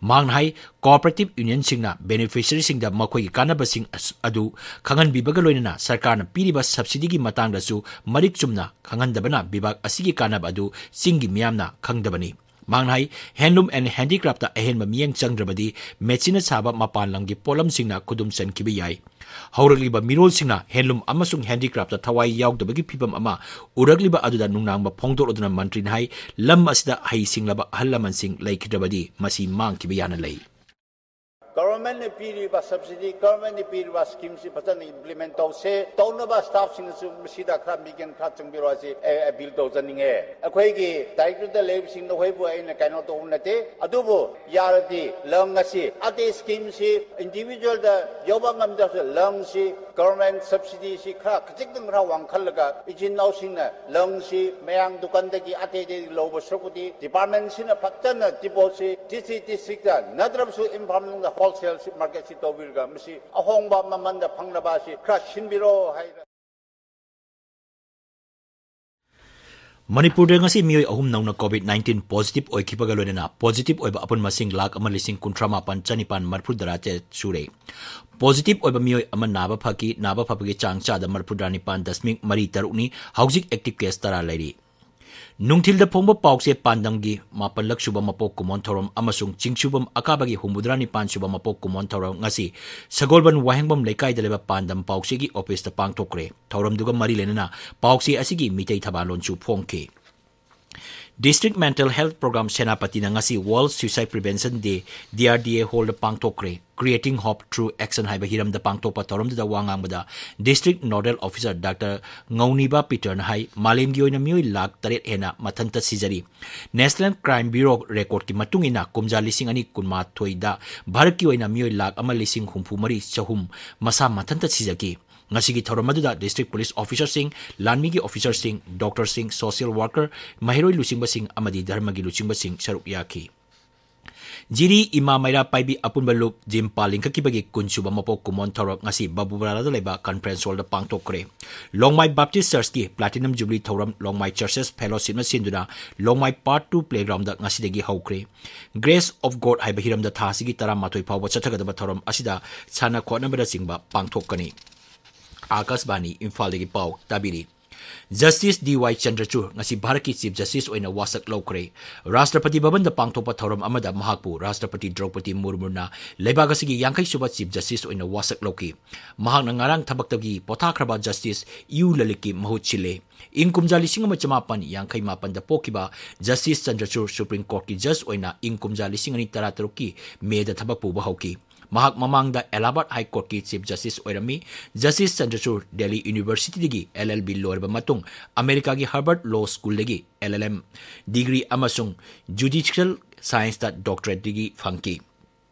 ꯃꯍꯥꯛꯅ ꯍꯥꯏ, cooperative unionꯁꯤꯡꯅ beneficiaryꯁꯤꯡꯗ ꯃꯈꯣꯏꯒꯤ ꯀꯥꯟꯅꯕꯁꯤꯡ ꯑꯁ-, ꯑꯗꯨ ꯈꯪꯍꯟꯕꯤꯕꯒ ꯂꯣꯏꯅꯅ ꯁꯔꯀꯥꯔꯅ ꯄꯤꯔꯤꯕ subsidyꯒꯤ ꯃꯇꯥꯡꯗꯁꯨ ꯃꯔꯤꯛ ꯆꯨꯝꯅ ꯈꯪꯍꯟꯗꯕꯅ ꯕꯤꯚꯥꯒ ꯑꯁꯤꯒꯤ ꯀꯥꯟꯅꯕ ꯑꯗꯨ ꯆꯤꯡꯒꯤ ꯃꯤꯌꯥꯝꯅ ꯈꯪꯗꯕꯅꯤ꯫ ꯃꯍꯥꯛꯅ ꯍꯥꯏ, Handloom and Handicraftꯇ ꯑꯍꯦꯟꯕ ꯃꯤꯠꯌꯦꯡ ꯆꯪꯗ꯭ꯔꯕꯗꯤ machineꯅ ꯁꯥꯕ ꯃꯄꯥꯟ ꯂꯝꯒꯤ ꯄꯣꯠꯂꯝꯁꯤꯡꯅ ꯈꯨꯗꯨꯝ ꯆꯟꯈꯤꯕ ꯌꯥꯏ꯫ ꯍꯧꯔꯛꯂꯤꯕ ꯃꯤꯔꯣꯜꯁꯤꯡꯅ handloom ꯑꯃꯁꯨꯡ handicraftꯇ ꯊꯋꯥꯏ ꯌꯥꯎꯗꯕꯒꯤ ꯐꯤꯚꯝ ꯑꯃ ꯎꯔꯛꯂꯤꯕ ꯑꯗꯨꯗ ꯅꯨꯡꯅꯥꯡꯕ ꯐꯣꯡꯗꯣꯛꯂꯗꯨꯅ ꯃꯟꯇ꯭ꯔꯤꯅ ꯍꯥꯏ, ꯂꯝ ꯑꯁꯤꯗ ꯍꯩꯁꯤꯡꯂꯕ ꯑꯍꯜ ꯂꯃꯟꯁꯤꯡ ꯂꯩꯈꯤꯗ꯭ꯔꯕꯗꯤ ꯃꯁꯤ ꯃꯥꯡꯈꯤꯕ ꯌꯥꯅ ꯂꯩ꯫ Governmentꯅ ꯄꯤꯔꯤꯕ subsidy, governmentꯅ ꯄꯤꯔꯤꯕ schemeꯁꯤ ꯐꯖꯅ implement ꯇꯧꯁꯦ꯫ ꯇꯧꯅꯕ staffꯁꯤꯡꯅꯁꯨ ꯃꯁꯤꯗ ꯈꯔ ꯃꯤꯠꯌꯦꯡ ꯈꯔ ꯆꯪꯕꯤꯔꯣ ꯍꯥꯏꯁꯤ ꯑꯩ appeal ꯇꯧꯖꯅꯤꯡꯉꯦ꯫ ꯑꯩꯈꯣꯏꯒꯤ directorateꯇ ꯂꯩꯕꯁꯤꯡ ꯅꯈꯣꯏꯕꯨ ꯑꯩꯅ ꯀꯩꯅꯣ ꯇꯧꯕ ꯅꯠꯇꯦ, ꯑꯗꯨꯕꯨ ꯌꯥꯔꯗꯤ ꯂꯪ ꯑꯁꯤ ꯑꯇꯩ schemeꯁꯤ individualꯗ ꯌꯧꯕ ꯉꯝꯗ꯭ꯔꯁꯨ ꯂꯪꯁꯤ government subsidyꯁꯤ ꯈꯔ ꯈꯖꯤꯛꯇꯪ ꯈꯔ ꯋꯥꯡꯈꯠꯂꯒ ꯏꯆꯤꯟ ꯏꯅꯥꯎꯁꯤꯡꯅ ꯂꯪꯁꯤ ꯃꯌꯥꯡ ꯗꯨꯀꯥꯟꯗꯒꯤ ꯑꯇꯩ ꯑꯇꯩꯗꯒꯤ ꯂꯧꯕ ꯁꯔꯨꯛꯄꯨꯗꯤ departmentꯁꯤꯅ ꯐꯖꯅ depotꯁꯤ district districtꯇ ꯅꯠꯇ꯭ꯔꯕꯁꯨ ꯏꯝꯐꯥꯜ ꯃꯅꯨꯡꯗ wholesale marketꯁꯤ ꯇꯧꯕꯤꯔꯒ ꯃꯁꯤ ꯑꯍꯣꯡꯕ ꯃꯃꯜꯗ ꯐꯪꯅꯕ ꯑꯁꯤ ꯈꯔ ꯁꯤꯟꯕꯤꯔꯣ ꯍꯥꯏꯅ꯫ ꯃꯅꯤꯄꯨꯔꯗ ꯉꯁꯤ ꯃꯤꯑꯣꯏ ꯑꯍꯨꯝ ꯅꯧꯅ COVID nineteen positive ꯑꯣꯏꯈꯤꯕꯒ ꯂꯣꯏꯅꯅ positive ꯑꯣꯏꯕ ꯑꯄꯨꯟꯕ ꯃꯁꯤꯡ ꯂꯥꯈ ꯑꯃ ꯂꯤꯁꯤꯡ ꯀꯨꯟꯊ꯭ꯔꯥ ꯃꯥꯄꯟ ꯆꯅꯤꯄꯥꯟ ꯃꯔꯤꯐꯨ ꯇꯔꯥ ꯇꯔꯦꯠ ꯁꯨꯔꯦ꯫ Positive ꯑꯣꯏꯕ ꯃꯤꯑꯣꯏ ꯑꯃ ꯅꯥꯕ ꯐꯈꯤ꯫ ꯅꯥꯕ ꯐꯕꯒꯤ ꯆꯥꯡ ꯆꯥꯗ ꯃꯔꯤꯐꯨꯇꯔꯥ ꯅꯤꯄꯥꯟ ꯗꯁꯃꯤꯛ ꯃꯔꯤ ꯇꯔꯨꯛꯅꯤ꯫ ꯍꯧꯖꯤꯛ active case ꯇꯔꯥ ꯂꯩꯔꯤ꯫ ꯅꯨꯡꯊꯤꯜꯗ ꯐꯣꯡꯕ ꯄꯥꯎꯆꯦ ꯄꯥꯟꯗꯝꯒꯤ ꯃꯥꯄꯜꯂꯛ ꯁꯨꯕ ꯃꯄꯣꯛ ꯀꯨꯝꯑꯣꯟ ꯊꯧꯔꯝ ꯑꯃꯁꯨꯡ ꯆꯤꯡꯁꯨꯕꯝ ꯑꯀꯥꯕꯒꯤ ꯍꯨꯝꯐꯨꯇꯔꯥꯅꯤꯄꯥꯟ ꯁꯨꯕ ꯃꯄꯣꯛ ꯀꯨꯝꯑꯣꯟ ꯊꯧꯔꯝ ꯉꯁꯤ ꯁꯒꯣꯜꯕꯟ ꯋꯥꯍꯦꯡꯕꯝ ꯂꯩꯀꯥꯏꯗ ꯂꯩꯕ ꯄꯥꯟꯗꯝ ꯄꯥꯎꯆꯦꯒꯤ ꯑꯣꯐꯤꯁꯇ ꯄꯥꯡꯊꯣꯛꯈ꯭ꯔꯦ꯫ ꯊꯧꯔꯝꯗꯨꯒ ꯃꯔꯤ ꯂꯩꯅꯅ ꯄꯥꯎꯆꯦ ꯑꯁꯤꯒꯤ ꯃꯤꯇꯩ ꯊꯕꯥꯂꯣꯟꯁꯨ ꯐꯣꯡꯈꯤ꯫ District Mental Health Program ꯁꯦꯅꯥꯄꯇꯤꯅ ꯉꯁꯤ World Suicide Prevention Day, D R D A Hall the ꯄꯥꯡꯊꯣꯛꯈ꯭ꯔꯦ꯫ Creating Hope Through Action ꯍꯥꯏꯕ ꯍꯤꯔꯝꯗ ꯄꯥꯡꯊꯣꯛꯄ ꯊꯧꯔꯝꯗꯨꯗ ꯋꯥ ꯉꯥꯡꯕꯗ District Nodal Officer Doctor ꯉꯧꯅꯤꯕ ꯄꯤꯇꯔꯅ ꯍꯥꯏ, ꯃꯥꯂꯦꯝꯒꯤ ꯑꯣꯏꯅ ꯃꯤꯑꯣꯏ ꯂꯥꯈ ꯇꯔꯦꯠ ꯍꯦꯟꯅ ꯃꯊꯟꯇ ꯁꯤꯖꯔꯤ꯫ National Crime Bureau ꯔꯦꯀꯣꯔꯗꯀꯤ ꯃꯇꯨꯡ ꯏꯟꯅ ꯀꯨꯝꯖꯥ ꯂꯤꯁꯤꯡ ꯑꯅꯤ ꯀꯨꯟꯃꯥꯊꯣꯏꯗ ꯚꯥꯔꯠꯀꯤ ꯑꯣꯏꯅ ꯃꯤꯑꯣꯏ ꯂꯥꯈ ꯑꯃ ꯂꯤꯁꯤꯡ ꯍꯨꯝꯐꯨ ꯃꯔꯤ ꯆꯍꯨꯝ ꯃꯁꯥ ꯃꯊꯟꯇ ꯁꯤꯖꯈꯤ꯫ ꯉꯁꯤꯒꯤ ꯊꯧꯔꯝ ꯑꯗꯨꯗ District Police Officerꯁꯤꯡ, ꯂꯥꯟꯃꯤꯒꯤ officerꯁꯤꯡ, doctorꯁꯤꯡ, social worker, ꯃꯍꯩꯔꯣꯏ ꯂꯨꯆꯤꯡꯕꯁꯤꯡ ꯑꯃꯗꯤ ꯙꯔꯃꯒꯤ ꯂꯨꯆꯤꯡꯕꯁꯤꯡ ꯁꯔꯨꯛ ꯌꯥꯈꯤ꯫ ꯖꯤꯔꯤ ꯏꯃꯥ ꯃꯩꯔꯥ ꯄꯥꯏꯕꯤ ꯑꯄꯨꯟꯕ ꯂꯨꯞ ꯖꯤꯝꯄꯥ ꯂꯤꯡꯈꯠꯈꯤꯕꯒꯤ ꯀꯨꯟꯁꯨꯕ ꯃꯄꯣꯛ ꯀꯨꯝꯑꯣꯟ ꯊꯧꯔꯝ ꯉꯁꯤ ꯕꯕꯨꯕꯔꯥꯗ ꯂꯩꯕ Conference Hallꯗ ꯄꯥꯡꯊꯣꯛꯈ꯭ꯔꯦ꯫ ꯂꯣꯡꯃꯥꯏ Baptist Churchꯀꯤ Platinum Jubilee ꯊꯧꯔꯝ ꯂꯣꯡꯃꯥꯏ Churches Fellowshipꯅ ꯁꯤꯟꯗꯨꯅ ꯂꯣꯡꯃꯥꯏ Part Two Playgroundꯗ ꯉꯁꯤꯗꯒꯤ ꯍꯧꯈ꯭ꯔꯦ꯫ Grace of God ꯍꯥꯏꯕ ꯍꯤꯔꯝꯗ ꯊꯥ ꯑꯁꯤꯒꯤ ꯇꯔꯥꯃꯥꯊꯣꯏ ꯐꯥꯎꯕ ꯆꯠꯊꯒꯗꯕ ꯊꯧꯔꯝ ꯑꯁꯤꯗ ꯁꯥꯟꯅ ꯈꯣꯠꯅꯕꯅꯆꯤꯡꯕ ꯄꯥꯡꯊꯣꯛꯀꯅꯤ꯫ ꯑꯥꯀꯥꯁꯕꯥꯅꯤ ꯏꯝꯐꯥꯜꯗꯒꯤ ꯄꯥꯎ ꯇꯥꯕꯤꯔꯤ꯫ Justice D Y ꯆꯟꯗ꯭ꯔꯆꯨꯔ ꯉꯁꯤ ꯚꯥꯔꯠꯀꯤ Chief Justice ꯑꯣꯏꯅ ꯋꯥꯁꯛ ꯂꯧꯈ꯭ꯔꯦ꯫ ꯔꯥꯁꯇ꯭ꯔꯄꯇꯤ ꯚꯕꯟꯗ ꯄꯥꯡꯊꯣꯛꯄ ꯊꯧꯔꯝ ꯑꯃꯗ ꯃꯍꯥꯛꯄꯨ ꯔꯥꯁꯇ꯭ꯔꯄꯇꯤ ꯗ꯭ꯔꯧꯄꯗꯤ ꯃꯨꯔꯃꯨꯅ ꯂꯩꯕꯥꯛ ꯑꯁꯤꯒꯤ ꯌꯥꯡꯈꯩ ꯁꯨꯕ Chief Justice ꯑꯣꯏꯅ ꯋꯥꯁꯛ ꯂꯧꯈꯤ꯫ ꯃꯍꯥꯛꯅ ꯉꯔꯥꯡ ꯊꯕꯛꯇꯒꯤ ꯄꯣꯊꯥꯈ꯭ꯔꯕ Justice ꯌꯨ ꯂꯂꯤꯠꯀꯤ ꯃꯍꯨꯠ ꯁꯤꯜꯂꯦ꯫ ꯏꯪ ꯀꯨꯝꯖꯥ ꯂꯤꯁꯤꯡ ꯑꯃ ꯆꯃꯥꯄꯟ ꯌꯥꯡꯈꯩ ꯃꯥꯄꯟꯗ ꯄꯣꯛꯈꯤꯕ Justice ꯆꯟꯗ꯭ꯔꯆꯨꯔ Supreme Courtꯀꯤ judge ꯑꯣꯏꯅ ꯏꯪ ꯀꯨꯝꯖꯥ ꯂꯤꯁꯤꯡ ꯑꯅꯤ ꯇꯔꯥꯇꯔꯨꯛꯀꯤ Mayꯗ ꯊꯕꯛ ꯄꯨꯕ ꯍꯧꯈꯤ꯫ ꯃꯍꯥꯛ ꯃꯃꯥꯡꯗ Allahabad High Courtꯀꯤ Chief Justice ꯑꯣꯏꯔꯝꯃꯤ꯫ Justice ꯆꯟꯗ꯭ꯔꯆꯨꯔ Delhi Universityꯗꯒꯤ L L B ꯂꯣꯏꯔꯕ ꯃꯇꯨꯡ ꯑꯃꯦꯔꯤꯀꯥꯒꯤ Harvard Law Schoolꯗꯒꯤ L L M degree ꯑꯃꯁꯨꯡ Judicial Scienceꯇ doctorate degree ꯐꯪꯈꯤ꯫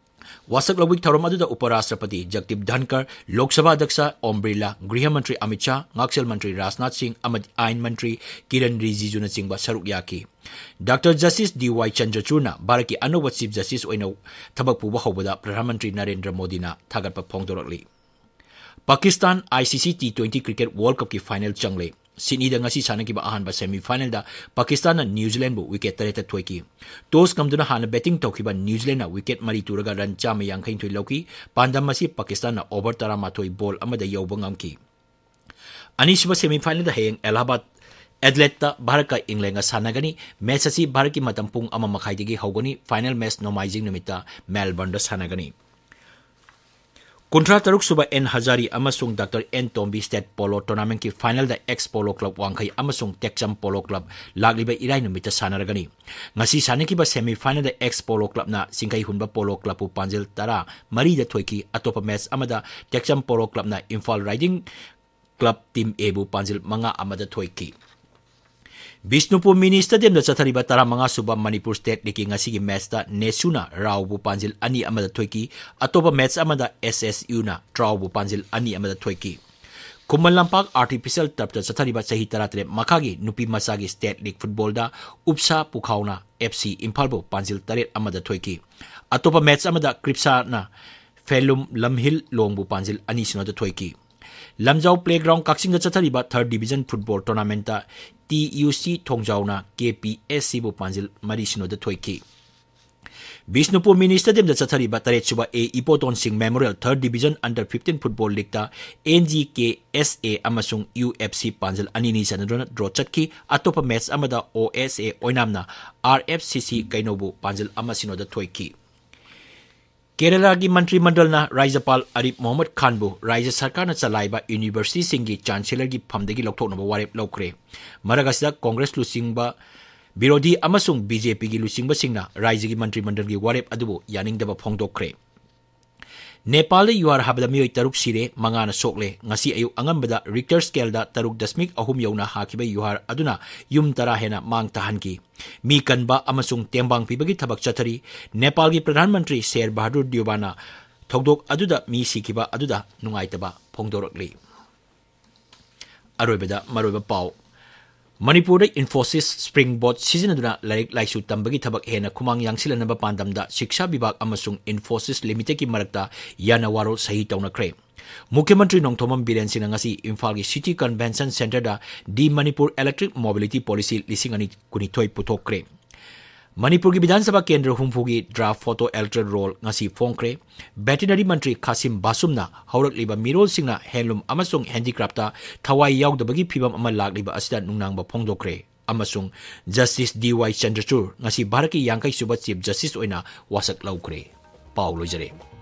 ꯋꯥꯁꯛ ꯂꯧꯕꯒꯤ ꯊꯧꯔꯝ ꯑꯗꯨꯗ ꯎꯄ ꯔꯥꯁꯇ꯭ꯔꯄꯇꯤ ꯖꯒꯗꯤꯞ ꯙꯟꯀꯔ, ꯂꯣꯛ ꯁꯚꯥ ꯑꯗ꯭ꯌꯛꯁ ꯑꯣꯝ ꯕꯤꯔꯂꯥ, ꯒ꯭ꯔꯤꯍ ꯃꯟꯇ꯭ꯔꯤ ꯑꯃꯤꯠ ꯁꯥꯍ, ꯉꯥꯛꯁꯦꯜ ꯃꯟꯇ꯭ꯔꯤ ꯔꯥꯖꯅꯥꯊ ꯁꯤꯡ ꯑꯃꯗꯤ ꯑꯥꯏꯟ ꯃꯟꯇ꯭ꯔꯤ ꯀꯤꯔꯟ ꯔꯤꯖꯤꯖꯨꯅꯆꯤꯡꯕ ꯁꯔꯨꯛ ꯌꯥꯈꯤ꯫ Doctor Justice D Y ꯆꯟꯗ꯭ꯔꯆꯨꯔꯅ ꯚꯥꯔꯠꯀꯤ ꯑꯅꯧꯕ Chief Justice ꯑꯣꯏꯅ ꯊꯕꯛ ꯄꯨꯕ ꯍꯧꯕꯗ ꯄ꯭ꯔꯙꯥꯟ ꯃꯟꯇ꯭ꯔꯤ ꯅꯔꯦꯟꯗ꯭ꯔ ꯃꯣꯗꯤꯅ ꯊꯥꯒꯠꯄ ꯐꯣꯡꯗꯣꯔꯛꯂꯤ꯫ Pakistan I C C T twenty Cricket World Cupꯀꯤ final ꯆꯪꯂꯦ꯫ ꯁꯤꯗꯅꯤꯗ ꯉꯁꯤ ꯁꯥꯟꯅꯈꯤꯕ ꯑꯍꯥꯟꯕ semifinalꯗ ꯄꯥꯀꯤꯁꯇꯥꯟꯅ ꯅ꯭ꯌꯨꯖꯤꯂꯦꯟꯕꯨ wicket ꯇꯔꯦꯠꯇ ꯊꯣꯏꯈꯤ꯫ Toss ꯉꯝꯗꯨꯅ ꯍꯥꯟꯅ batting ꯇꯧꯈꯤꯕ ꯅ꯭ꯌꯨꯖꯤꯂꯦꯟꯅ wicket ꯃꯔꯤ ꯇꯨꯔꯒ run ꯆꯥꯝꯃ ꯌꯥꯡꯈꯩꯅꯤꯊꯣꯏ ꯂꯧꯈꯤ꯫ ꯄꯥꯟꯗꯝ ꯑꯁꯤ ꯄꯥꯀꯤꯁꯇꯥꯟꯅ over ꯇꯔꯥꯃꯥꯊꯣꯏ ball ꯑꯃꯗ ꯌꯧꯕ ꯉꯝꯈꯤ꯫ ꯑꯅꯤꯁꯨꯕ semifinalꯗ ꯍꯌꯦꯡ ꯑꯦꯂꯥꯍꯥꯕꯥꯗ ꯑꯦꯗꯂꯦꯠꯇ ꯚꯥꯔꯠꯀ ꯏꯪꯂꯦꯟꯒ ꯁꯥꯟꯅꯒꯅꯤ꯫ ꯃꯦꯆ ꯑꯁꯤ ꯚꯥꯔꯠꯀꯤ ꯃꯇꯝ ꯄꯨꯡ ꯑꯃ ꯃꯈꯥꯏꯗꯒꯤ ꯍꯧꯒꯅꯤ꯫ ꯐꯥꯏꯅꯦꯜ ꯃꯦꯆ ꯅꯣꯡꯃꯥꯏꯖꯤꯡ ꯅꯨꯃꯤꯠꯇ ꯃꯦꯜꯕꯔꯟꯗ ꯁꯥꯟꯅꯒꯅꯤ꯫ ꯀꯨꯟꯊ꯭ꯔꯥ ꯇꯔꯨꯛ ꯁꯨꯕ ꯑꯦꯟ ꯍꯖꯥꯔꯤ ꯑꯃꯁꯨꯡ doctor N Tombi state polo ꯇꯣꯔꯅꯥꯃꯦꯟꯠꯀꯤ ꯐꯥꯏꯅꯦꯜꯗ ꯑꯦꯛꯁ ꯄꯣꯂꯣ ꯀ꯭ꯂꯕ ꯋꯥꯡꯈꯩ ꯑꯃꯁꯨꯡ ꯇꯦꯛꯆꯝ ꯄꯣꯂꯣ ꯀ꯭ꯂꯕ ꯂꯥꯛꯂꯤꯕ ꯏꯔꯥꯏ ꯅꯨꯃꯤꯠꯇ ꯁꯥꯟꯅꯔꯒꯅꯤ꯫ ꯉꯁꯤ ꯁꯥꯟꯅꯈꯤꯕ ꯁꯦꯃꯤ ꯐꯥꯏꯅꯦꯜꯗ ꯑꯦꯛꯁ ꯄꯣꯂꯣ ꯀ꯭ꯂꯕꯅ ꯁꯤꯡꯈꯩ ꯍꯨꯟꯕ ꯄꯣꯂꯣ ꯀ꯭ꯂꯕꯄꯨ ꯄꯥꯟꯖꯤꯜ ꯇꯔꯥ ꯃꯔꯤꯗ ꯊꯣꯏꯈꯤ꯫ ꯑꯇꯣꯞꯄ ꯃꯦꯆ ꯑꯃꯗ ꯇꯦꯛꯆꯝ ꯄꯣꯂꯣ ꯀ꯭ꯂꯕꯅ ꯏꯝꯐꯥꯜ ꯔꯥꯏꯗꯤꯡ ꯀ꯭ꯂꯕ ꯇꯤꯝ ꯑꯦꯕꯨ ꯄꯥꯟꯖꯤꯜ ꯃꯉꯥ ꯑꯃꯗ ꯊꯣꯏꯈꯤ꯫ ꯕꯤꯁꯅꯨꯄꯨꯔ ꯃꯤꯅꯤ ꯁ꯭ꯇꯦꯗꯤꯌꯝꯗ ꯆꯠꯊꯔꯤꯕ ꯇꯔꯥꯃꯉꯥ ꯁꯨꯕ ꯃꯅꯤꯄꯨꯔ ꯁ꯭ꯇꯦꯠ ꯂꯤꯒꯀꯤ ꯉꯁꯤꯒꯤ ꯃꯦꯆꯇ ꯅꯦꯁꯨꯅ ꯔꯥꯎꯕꯨ ꯄꯥꯟꯖꯤꯜ ꯑꯅꯤ ꯑꯃꯗ ꯊꯣꯏꯈꯤ꯫ ꯑꯇꯣꯞꯄ ꯃꯦꯆ ꯑꯃꯗ ꯑꯦꯁ ꯑꯦꯁ ꯌꯨꯅ ꯇ꯭ꯔꯥꯎꯕꯨ ꯄꯥꯟꯖꯤꯜ ꯑꯅꯤ ꯑꯃꯗ ꯊꯣꯏꯈꯤ꯫ ꯈꯨꯃꯟ ꯂꯝꯄꯥꯛ ꯑꯥꯔꯇꯤꯐꯤꯁꯤꯌꯦꯜ ꯇꯔꯐꯇ ꯆꯠꯊꯔꯤꯕ ꯆꯍꯤ ꯇꯔꯥꯇꯔꯦꯠ ꯃꯈꯥꯒꯤ ꯅꯨꯄꯤ ꯃꯆꯥꯒꯤ ꯁ꯭ꯇꯦꯠ ꯂꯤꯒ ꯐꯨꯠꯕꯣꯜꯗ ꯎꯞꯁꯥ ꯄꯨꯈꯥꯎꯅ ꯑꯦꯐ ꯁꯤ ꯏꯝꯐꯥꯜꯕꯨ ꯄꯥꯟꯖꯤꯜ ꯇꯔꯦꯠ ꯑꯃꯗ ꯊꯣꯏꯈꯤ꯫ ꯑꯇꯣꯞꯄ ꯃꯦꯆ ꯑꯃꯗ ꯀ꯭ꯔꯤꯞꯁꯥꯅ ꯐꯦꯂꯨꯝ ꯂꯝꯍꯤꯜ ꯂꯣꯡꯕꯨ ꯄꯥꯟꯖꯤꯜ ꯑꯅꯤ ꯁꯤꯅꯣꯗ ꯊꯣꯏꯈꯤ꯫ ꯂꯝꯖꯥꯎ ꯄ꯭ꯂꯦꯒ꯭ꯔꯥꯎꯟ ꯀꯛꯆꯤꯡꯗ ꯆꯠꯊꯔꯤꯕ ꯊꯔꯠ ꯗꯤꯕꯤꯖꯟ ꯐꯨꯠꯕꯣꯜ ꯇꯣꯔꯅꯥꯃꯦꯟꯠꯇ ꯇꯤ ꯌꯨ ꯁꯤ ꯊꯣꯡꯖꯥꯎꯅ ꯀꯦ ꯄꯤ ꯑꯦꯁ ꯁꯤꯕꯨ ꯄꯥꯟꯖꯤꯜ ꯃꯔꯤ ꯁꯤꯅꯣꯗ ꯊꯣꯏꯈꯤ꯫ ꯕꯤꯁꯅꯨꯄꯨꯔ ꯃꯤꯅꯤ ꯁ꯭ꯇꯦꯗꯤꯌꯝꯗ ꯆꯠꯊꯔꯤꯕ ꯇꯔꯦꯠ ꯁꯨꯕ A Ibotom Singh memorial third division under fifteen football ꯂꯤꯒꯇ N G K S A ꯑꯃꯁꯨꯡ ꯌꯨ ꯑꯦꯐ ꯁꯤ ꯄꯥꯟꯖꯤꯜ ꯑꯅꯤ ꯑꯅꯤ ꯆꯟꯅꯗꯨꯅ ꯗ꯭ꯔꯣ ꯆꯠꯈꯤ꯫ ꯑꯇꯣꯞꯄ ꯃꯦꯆ ꯑꯃꯗ ꯑꯣ ꯑꯦꯁ ꯑꯦ ꯑꯣꯏꯅꯥꯝꯅ ꯑꯥꯔ ꯑꯦꯐ ꯁꯤ ꯁꯤ ꯀꯩꯅꯧꯕꯨ ꯄꯥꯟꯖꯤꯜ ꯑꯃ ꯁꯤꯅꯣꯗ ꯊꯣꯏꯈꯤ꯫ ꯀꯦꯔꯂꯥꯒꯤ ꯃꯟꯇ꯭ꯔꯤ ꯃꯟꯗꯜꯅ ꯔꯥꯖ꯭ꯌꯄꯥꯜ ꯑꯔꯤꯐ ꯃꯣꯍꯝꯃꯗ ꯈꯥꯟꯕꯨ ꯔꯥꯖ꯭ꯌ ꯁꯔꯀꯥꯔꯅ ꯆꯂꯥꯏꯕ ꯌꯨꯅꯤꯚꯔꯁꯤꯇꯤꯁꯤꯡꯒꯤ ꯆꯥꯟꯁꯦꯂꯔꯒꯤ ꯐꯝꯗꯒꯤ ꯂꯧꯊꯣꯛꯅꯕ ꯋꯥꯔꯦꯞ ꯂꯧꯈ꯭ꯔꯦ꯫ ꯃꯔꯛ ꯑꯁꯤꯗ ꯀꯣꯡꯒ꯭ꯔꯦꯁ ꯂꯨꯆꯤꯡꯕ ꯕꯤꯔꯣꯙꯤ ꯑꯃꯁꯨꯡ ꯕꯤ ꯖꯦ ꯄꯤꯒꯤ ꯂꯨꯆꯤꯡꯕꯁꯤꯡꯅ ꯔꯥꯖ꯭ꯌꯒꯤ ꯃꯟꯇ꯭ꯔꯤ ꯃꯟꯗꯜꯒꯤ ꯋꯥꯔꯦꯞ ꯑꯗꯨꯕꯨ ꯌꯥꯅꯤꯡꯗꯕ ꯐꯣꯡꯗꯣꯛꯈ꯭ꯔꯦ꯫ ꯅꯦꯄꯥꯜꯗ ꯌꯨꯍꯥꯔ ꯍꯥꯕꯗ ꯃꯤꯑꯣꯏ ꯇꯔꯨꯛ ꯁꯤꯔꯦ, ꯃꯉꯥꯅ ꯁꯣꯛꯂꯦ꯫ ꯉꯁꯤ ꯑꯌꯨꯛ ꯑꯉꯟꯕꯗ ꯔꯤꯛꯇꯔ ꯁ꯭ꯀꯦꯜꯗ ꯇꯔꯨꯛ ꯗꯁꯃꯤꯛ ꯑꯍꯨꯝ ꯌꯧꯅ ꯍꯥꯈꯤꯕ ꯌꯨꯍꯥꯔ ꯑꯗꯨꯅ ꯌꯨꯝ ꯇꯔꯥ ꯍꯦꯟꯅ ꯃꯥꯡ ꯇꯥꯍꯟꯈꯤ꯫ ꯃꯤ ꯀꯟꯕ ꯑꯃꯁꯨꯡ ꯇꯦꯡꯕꯥꯡ ꯄꯤꯕꯒꯤ ꯊꯕꯛ ꯆꯠꯊꯔꯤ꯫ ꯅꯦꯄꯥꯜꯒꯤ ꯄ꯭ꯔꯙꯥꯟ ꯃꯟꯇ꯭ꯔꯤ ꯁꯦꯔ ꯕꯍꯥꯗꯨꯔ ꯗꯤꯌꯣꯕꯥꯅ ꯊꯧꯗꯣꯛ ꯑꯗꯨꯗ ꯃꯤ ꯁꯤꯈꯤꯕ ꯑꯗꯨꯗ ꯅꯨꯡꯉꯥꯏꯇꯕ ꯐꯣꯡꯗꯣꯔꯛꯂꯤ꯫ ꯑꯔꯣꯏꯕꯗ ꯃꯔꯨꯑꯣꯏꯕ ꯄꯥꯎ꯫ ꯃꯅꯤꯄꯨꯔꯗ ꯏꯟꯐꯣꯁꯤꯁ ꯁ꯭ꯄ꯭ꯔꯤꯡ ꯕꯣꯠ ꯁꯤꯖꯤꯟꯅꯗꯨꯅ ꯂꯥꯏꯔꯤꯛ ꯂꯥꯏꯁꯨ ꯇꯝꯕꯒꯤ ꯊꯕꯛ ꯍꯦꯟꯅ ꯈꯨꯃꯥꯡ ꯌꯥꯡꯁꯤꯜꯍꯟꯅꯕ ꯄꯥꯟꯗꯝꯗ ꯁꯤꯛꯁꯥ ꯕꯤꯚꯥꯒ ꯑꯃꯁꯨꯡ ꯏꯟꯐꯣꯁꯤꯁ ꯂꯤꯃꯤꯇꯦꯗꯀꯤ ꯃꯔꯛꯇ ꯌꯥꯅꯋꯥꯔꯣꯜ ꯁꯍꯤ ꯇꯧꯅꯈ꯭ꯔꯦ꯫ ꯃꯨꯈ꯭ꯌ ꯃꯟꯇ꯭ꯔꯤ ꯅꯣꯡꯊꯣꯝꯕꯝ ꯕꯤꯔꯦꯟ ꯁꯤꯡꯅ ꯉꯁꯤ ꯏꯝꯐꯥꯜꯒꯤ ꯁꯤꯇꯤ ꯀꯟꯚꯦꯟꯁꯟ ꯁꯦꯟꯇꯔꯗ ꯗꯤ ꯃꯅꯤꯄꯨꯔ ꯏꯂꯦꯛꯇ꯭ꯔꯤꯛ ꯃꯣꯕꯤꯂꯤꯇꯤ ꯄꯣꯂꯤꯁꯤ ꯂꯤꯁꯤꯡ ꯑꯅꯤ ꯀꯨꯟꯅꯤꯊꯣꯏ ꯄꯨꯊꯣꯛꯈ꯭ꯔꯦ꯫ ꯃꯅꯤꯄꯨꯔꯒꯤ ꯕꯤꯙꯥꯟ ꯁꯚꯥ ꯀꯦꯟꯗ꯭ꯔ ꯍꯨꯝꯐꯨꯒꯤ draft photo electoral roll ꯉꯁꯤ ꯐꯣꯡꯈ꯭ꯔꯦ꯫ Veterinary ꯃꯟꯇ꯭ꯔꯤ ꯈꯥꯁꯤꯝ ꯕꯥꯁꯨꯝꯅ ꯍꯧꯔꯛꯂꯤꯕ ꯃꯤꯔꯣꯜꯁꯤꯡꯅ handloom ꯑꯃꯁꯨꯡ handicraftꯇ ꯊꯋꯥꯏ ꯌꯥꯎꯗꯕꯒꯤ ꯐꯤꯚꯝ ꯑꯃ ꯂꯥꯛꯂꯤꯕ ꯑꯁꯤꯗ ꯅꯨꯡꯅꯥꯡꯕ ꯐꯣꯡꯗꯣꯛꯈ꯭ꯔꯦ ꯑꯃꯁꯨꯡ Justice ꯗꯤ ꯋꯥꯏ ꯆꯟꯗ꯭ꯔꯆꯨꯔ ꯉꯁꯤ ꯚꯥꯔꯠꯀꯤ ꯌꯥꯡꯈꯩ ꯁꯨꯕ Chief Justice ꯑꯣꯏꯅ ꯋꯥꯁꯛ ꯂꯧꯈ꯭ꯔꯦ꯫ ꯄꯥꯎ ꯂꯣꯏꯖꯔꯦ꯫